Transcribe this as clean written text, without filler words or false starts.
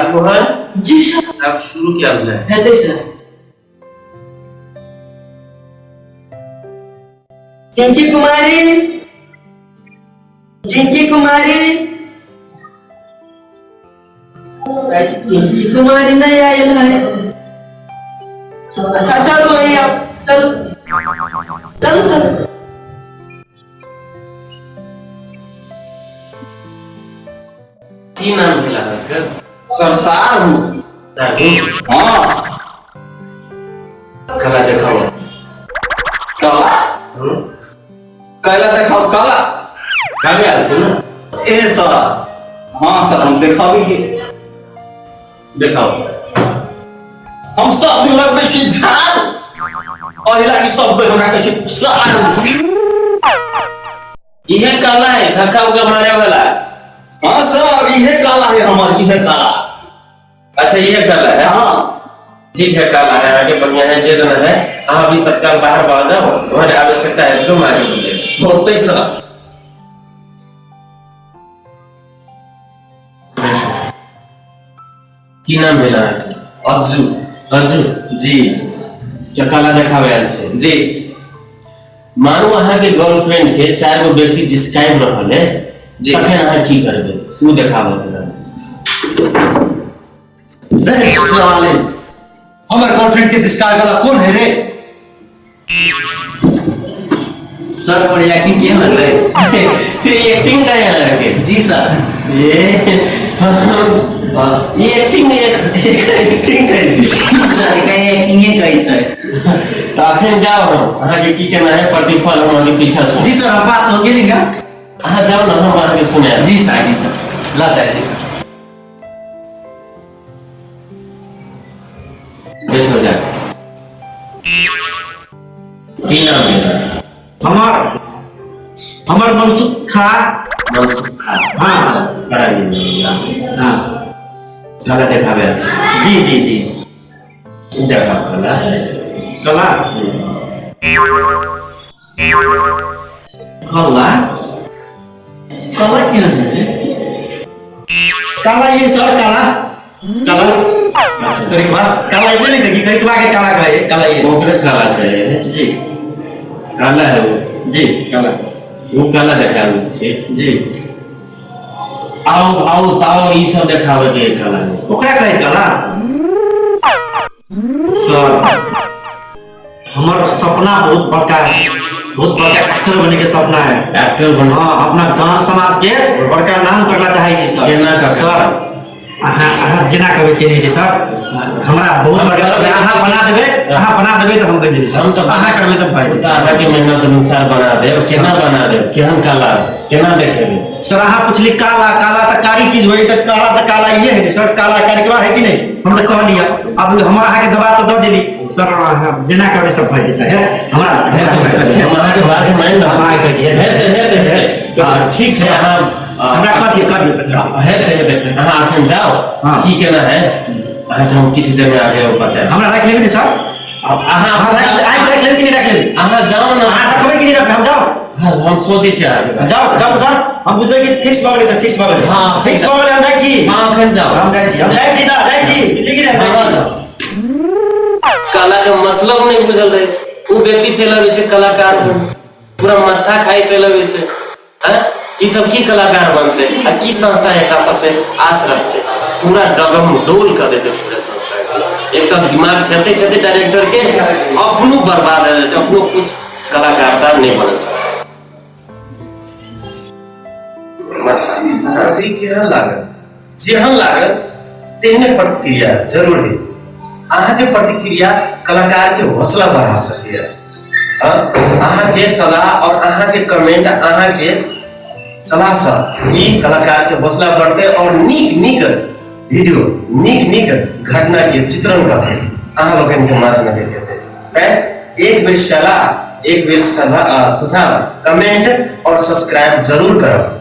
हरमोहन। जी sir. आब शुरू कयल जाय। हेतै सर। टिंकी कुमारी, टिंकी कुमारी, शायद टिंकी कुमारी नहीं आयल है। अच्छा चलो भैया, चलो चलो चलो। की नाम भेल अहाँके? सर साहू। साहू? हाँ। कला देखाओ। कला? हम्म? कैला देखाओ कला? गावे आयल छै ने? ए सर, हाँ सर, हम देखाबी के। देखाओ। हम सब दिन लगबै छी झाड़ू, एहि लागी सब कोई हमरा कहै छै सारू। इहे कला है धक्का उक्का मारे वाला? हाँ सर, इहे कला है हमर, इहे कला। अच्छा, ये कला है? हाँ। ठीक है, कल आए आगे बढ़िया है, जे देना है अहाँ भी तत्काल बाहर बाहर जाओ, वहाँ आवश्यकता है तो आगे बोले। होते सर। की नाम भेल अहाँके? अज्जू। अज्जू? जी। कला देखावे आयल छै? जी। मानू अहाँके गर्लफ्रेंड के चारि गो व्यक्ति जिसकाबि रहल है। जी। तखन अहाँ की करबै, ओ देखाबऽ के रहल। रे साले, हमर गर्लफ्रेंड के जिसका वाला कौन है रे? सर, हमर एक्टिंग केहन लगलै? एक्टिंग का यहाँ के? जी सर। ये हाँ, ये एक्टिंग, एक एक्टिंग कहै छी? सर, एकर एक्टिंगे कहै सर। तऽ अखन जाउ, हम अहाँके की केना है प्रतिफल हम अहाँके पीछा सुन। जी सर, हम पास हो गेली ना? अहाँ जाउ ने, हम अहाँके सुनायब। जी सर, जी सर, ल जाइ छी सर। बैसो जा। की नाम है? हमर हमर मनसुख खा। मनसुख खा? हाँ। बड़ा नीक। हाँ। कला देखाबे आयल छी? जी जी जी। देखाब कला। कला? कला, कला केहन है? काला ये सर, काला काला करिकबा काला, ये नहीं कहै छी, करिकबा के काला कहै, काला ये। ओकरे काला कहे है? जी। काला है वो? जी, काला। वो काला देखाबै छै? जी। आओ भाओ ताओ ई सब देखाबै के है कला में। ओकरा कहै काला? सर, हमर सपना बहुत बड़का है, बहुत बड़का एक्टर बने के सपना है। एक्टर बन? हाँ, अपना गांव समाज के बड़का नाम करना चाहे छी सर। केना करबै? सर, अहाँ अहाँ जेना कहबै तेने हेतै सर। हमरा बहुत बड़का सपना, अहाँ बना देबै, अहाँ बना देबै तऽ हम बनि जेबै सर। हम तऽ अहाँ करबै तऽ भए जेतै तऽ अहाँके मेहनत अनुसार बना देब। केना बना देब? केहन कला केना देखेबै? सर, अहाँ पुछली काला, काला तऽ कारी चीज होइ तऽ काला तऽ काला इहे है ने सर? काला कारिकबा है कि नहीं? हम तऽ कहलियै, अब हम अहाँके जवाब तऽ दऽ देली सर। अहाँ जेना करबै सब भए जेतै सर। हे, हमरा हे, हम अहाँके बात मानि रहल हम अहाँके कहै छी, हेतै हेतै हेतै। ठीक छै, अहाँ हमरा कह दिअ, कह दिअ सर। हेतै हेतै, अहाँ अखन जाउ। हाँ। की केना है अहाँके हम किछु देर में आगे बतायब। हमरा राखि लेबै ने सर? अहाँ अहाँ राखि, आइ राखि लेबै कि नहि राखि लेबै? अहाँ जाउ ने। अहाँ रखबै कि नहि रखबै? हम जाउ? हाँ, हम सोचै छी अहाँके बारे। जाउ जाउ सर, हम बुझबै कि फिक्स भऽ गेलै सर, फिक्स भऽ गेलै। हाँ। फिक्स भऽ गेलै, हम जाइ छी। हाँ, अखन जाउ। हम जाइ छी, हम जाइ छी ना, जाइ छी, बुझली कि नहि? हम हाँ, जाइ छी। जाउ। कला के मतलब नहि बुझल रहै छै, ओ व्यक्ति चलि अबै छै कलाकार बनि, पूरा माथा खाइ चलि अबै छै। हैं, ई सब की कलाकार बनतै आ की संस्था एकरा सबसे आस रखतै? पूरा डगम डोल कर देतै पूरा संस्था के। एक तऽ दिमाग खेते खेते डायरेक्टर के अपनो बर्बाद हो जेतै, अपनो कुछ कलाकारता नहि बन सकतै। अभी केहन लागल? जेहन लागल तेहने प्रतिक्रिया जरूर दी। अहाँके प्रतिक्रिया कलाकार के हौसला बढ़ा सकैए। अहाँके सलाह और अहाँके कमेंट, अहाँके सलाहसँ ई कलाकार के हौसला बढ़तै और नीक नीक वीडियो, नीक नीक घटना के चित्रण कऽ के अहाँ लोकनि के माझमे देखेतै। तैं एक बेर सलाह, एक बेर सलाह, सुझाव, कमेंट और सब्सक्राइब जरूर करब।